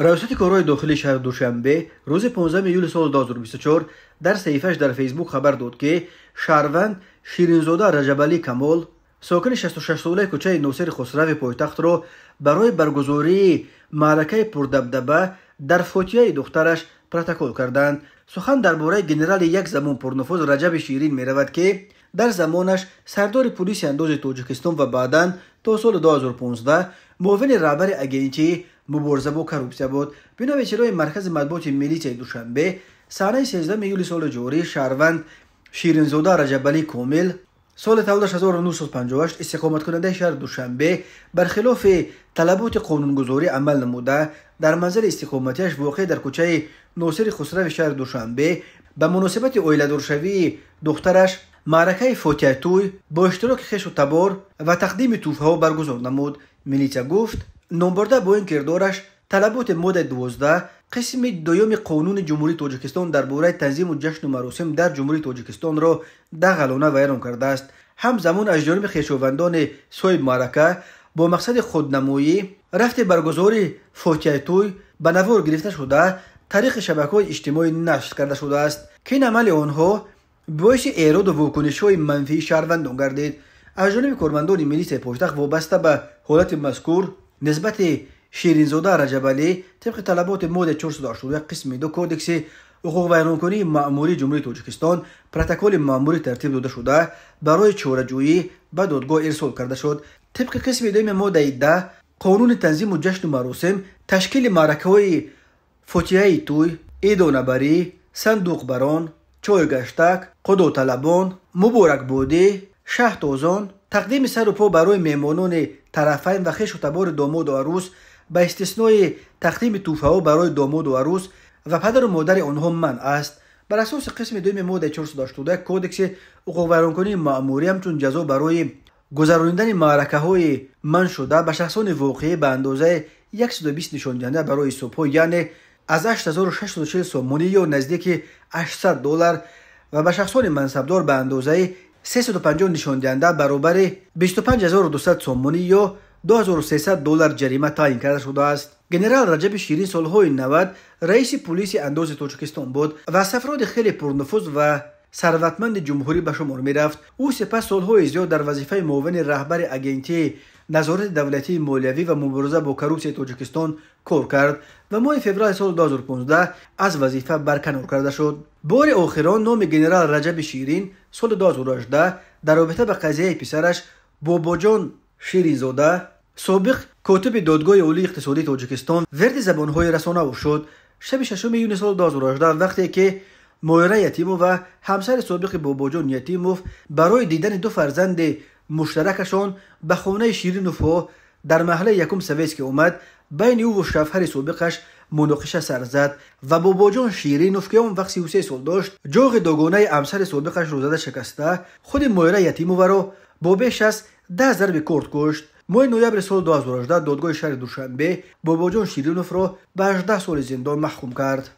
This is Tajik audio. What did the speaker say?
Раёсати корҳои дохилии шаҳри Душанбе рӯзи 15 июли соли 2024 дар саҳифааш дар Фейсбук хабар дод, ки шаҳрванд Ширинзода Раҷабалӣ Камол, сокини 66-солаи кӯчаи Носири Хусрави пойтахтро барои баргузории маъракаи пурдабдаба дар фотиҳаи духтараш протокол карданд. Сухан дар бораи генерали як замон пурнуфуз Раҷаби Ширин меравад, ки дар замонаш сардори пулиси андози Тоҷикистон ва баъдан то соли 2015 муовини раҳбари агентии мубориза бо коррупсия буд. Бино ба иттилои Маркази матбуоти милитсияи Душанбе, санаи 13 июли соли ҷорӣ шаҳрванд Ширинзода Раҷабалӣ Комил, соли таваллудаш 1958, истиқоматкунандаи шаҳри Душанбе, бархилофи талаботи қонунгузорӣ амал намуда, дар манзили истиқоматиаш, воқеъ дар кӯчаи Носири Хусрави шаҳри Душанбе, ба муносибати оиладоршавии духтараш маъракаи фотиҳатӯй бо иштироки хешу табор ва тақдими тӯҳфаҳо баргузор намуд. Милитсия гуфт, номбурда бо ин кирдораш талаботи моддаи 12 қисми дуюми Қонуни Ҷумҳурии Тоҷикистон дар бораи танзиму ҷашну маросим дар Ҷумҳурии Тоҷикистонро дағалона вайрон кардааст. Ҳамзамон аз ҷониби хешовандони соҳиби маърака бо мақсади худнамоӣ рафти баргузори фотиҳатӯй ба навор гирифта шуда, тариқи шабакаҳои иҷтимоӣ нашр карда шудааст, ки ин амали онҳо боиси эроду вокунишҳои манфии шаҳрвандон гардид. Аз ҷониби кормандони милитсияи пойтахт вобаста ба ҳолати мазкур нисбати Ширинзода Раҷабалӣ тибқи талаботи моддаи 481 қисми 2 Кодекси ҳуқуқвайронкунии маъмурии Ҷумҳурии Тоҷикистон протоколи маъмурӣ тартиб дода шуда, барои чораҷӯӣ ба додгоҳ ирсол карда шуд. Тибқи қисми дуюми моддаи 10 Қонуни танзиму ҷашну маросим, ташкили маъракаҳои фотиҳаи тӯй, идонабарӣ, сандуқбарон, чойгаштак, қудоталабон, муборакбодӣ, шаҳтозон, тақдими сару по барои меҳмонони тарафайн ва хешу табори домоду арӯс, ба истиснои тақдими тӯҳфаҳо барои домоду арӯс ва падару модари онҳо манъ аст. Бар асоси қисми дуюми моддаи 481 Кодекси ҳуқуқвайронкунии маъмурӣ, ҳамчун ҷазо барои гузаронидани маъракаҳои манъ шуда ба шахсони воқеӣ ба андозаи 120 нишондиҳанда барои ҳисобҳо, яъне аз 8640 сомонӣ ё наздики 800 доллар, ва ба шахсони мансабдор ба андозаи 350 нишондиҳанда баробари 25200 сомонӣ ё 2300 доллар ҷарима таъин карда шудааст. Генерал Раҷаби Ширин солҳои 90 раиси пулиси андози Тоҷикистон буд ва аз афроди хеле пурнуфуз ва сарватманди ҷумҳурӣ ба шумор мерафт. Ӯ сипас солҳои зиёд дар вазифаи муовини раҳбари агентии назорати давлатии молиявӣ ва мубориза бо коррупсияи Тоҷикистон кор кард ва моҳи феврали соли 2015 аз вазифа барканор карда шуд. Бори охирон номи генерал Раҷаби Ширин соли 2018 дар робита ба қазияи писараш Бобоҷон Ширинзода, собиқ котиби Додгоҳи Олии иқтисодии Тоҷикистон, верди забонҳои расонао шуд. Шаби 6 июни соли 2018, вақте ки Моира Ятимова, ҳамсари собиқи Бобоҷон Ятимов, барои дидани ду фарзанди муштаракашон ба хонаи Шириновҳо дар маҳаллаи якум Советский омад, байни ӯву шавҳари собиқаш муноқиша сар зад ва Бобоҷон Ширинов, ки он вақт 33 сол дошт, ҷоғи догонаи ҳамсари собиқашро зада шикаста, худи Моира Ятимоваро бо беш аз 10 зарби корд кушт. Моҳи ноябри соли 2018 додгоҳи шаҳри Душанбе Бобоҷон Шириновро ба 18 соли зиндон маҳкум кард.